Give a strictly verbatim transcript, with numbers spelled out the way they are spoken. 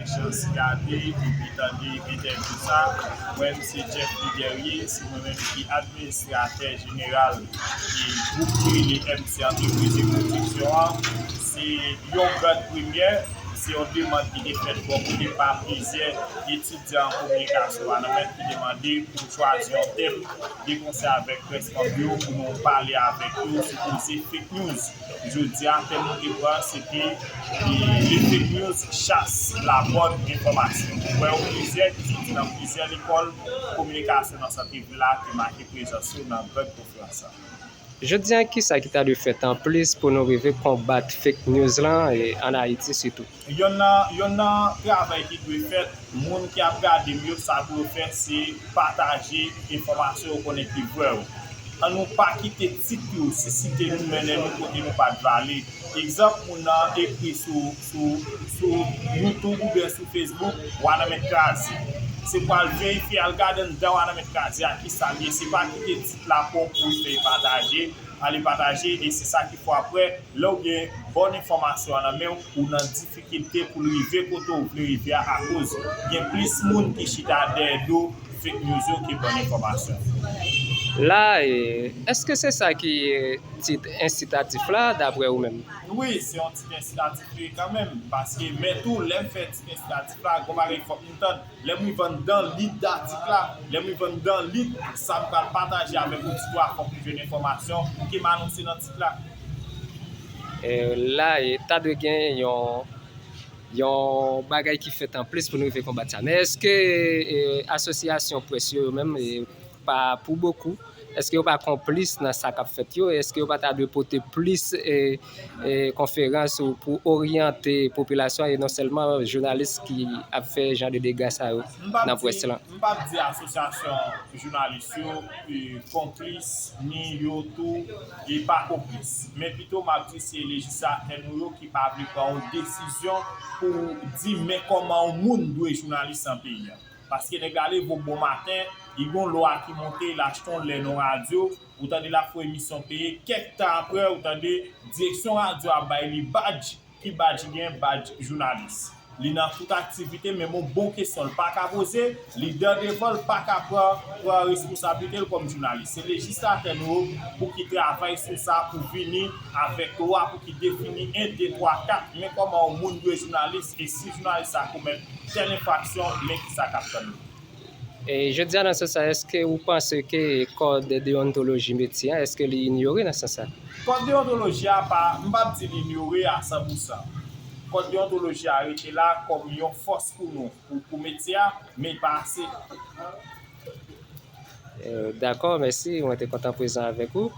Chans gade epi tande entèvyou sa. Mwen, se Jeffrey Guerrier, se mwen menm ki administratè jeneral e gwoup ki rele M C Entreprise e Pwodiksyon an. Se yon gran premyè, se yon demann ki te fèt bò kote pa plizyè etidyan an kominikasyon a nan mèt ki te mande pou chwazi yon tèm de konsèy avèk près manm yo pou nou pale avèk yo sou koze fake news. Jodi a, tèm nou te pran, se te, e, le fake news, chasse la bonne information. Ou wè yo plizyè ki soti nan plizyè lekòl kominikasyon nan sant vil la te make prezans yo nan gran konferans sa. Jodi a, kisa ki ta dwe fèt anplis pou nou rive konbat fake news lan, e, ann Ayiti sitou? Yonn nan, yonn nan travay ki dwe fèt, moun ki ap gade m yo, sa pou yo fè, se pataje enfòmasyon yo konnen ki vrè yo. An nou pa kite tit yo sisite nou, mennen nou kote nou pa dwe ale. Egzanp, moun nan ekri sou, sou, sou YouTube oubyen sou Facebook, Wanament kraze. Se pou al verifye, al gade anndan Wanament kraze a, kisa l ye. Se pa kite tit la pran pou l fè pataje, ale pataje, e se sa ki fè apre, lè w gen bòn enfòmasyon an nan men w, ou nan difikilte pou l rive kote w vle rive a, akoz gen plis moun ki chita dèyè do fake news yo ke bòn enfòmasyon. La, e, èske se sa ki, e, tit ensitatif la, daprè ou menm? Wi, se yon tit ensitatif li ye kanmenm, paske, men tou, lè m fè tit ensitatif la, gon bagay fòk nou tann. Lè m rive anndan lit atik la, lè m rive anndan lit sa m pral pataje avèk oditwa a, fòk m jwenn enfòmasyon ke m anonse nan tit la. E, la, e, ta dwe gen yon, yon bagay ki fèt anplis pou nou rive konbat sa. Men èske, e, asosyasyon près yo, yo menm, e, pa pou bokou, èske yo pa konplis nan sa k ap fèt yo? Èske yo pa ta dwe pote plis, e, e, konferans ou pou oryante popilasyon an, e non sèlman jounalis ki ap fè jan de dega sa yo nan près lan? M p ap di asosyasyon jounalis yo, e, konplis, ni yo tou, e, pa konplis. Men pito m ap di se lejislatè nou yo ki pa vle pran yon desizyon pou di men kòman yon moun dwe jounalis nan peyi a. Paske nèg la leve w bon maten, li gon lwa ki monte, l achte yon lè nan radyo, ou tande l ap fè emisyon peye, kèk tan apre, ou tande direksyon radyo a bay li badj, ki badj li genyen? Badj jounalis. Li nan tout aktivite, menm yon bon kesyon l pa ka poze, lidè devan l pa ka pran, pran responsablite l kòm jounalis. Se lejislatè nou yo pou ki travay sou sa, pou vini avèk lwa pou ki defini en, de, twa, kat, men kòman yon moun dwe jounalis, e si jounalis sa komèt tèl enfraksyon, men kisa k ap tann li. E jodi a, nan sans sa, èske ou panse ke kòd deontoloji metye a, èske li inyore nan sans sa? Kòd deontoloji a pa, m p ap di li inyore a san pou san. Kòd deontoloji a rete la kòm yon fòs pou nou, pou, pou metye a, men li pa ase. E, dakò, mèsi. Mwen te kontan prezan avèk ou.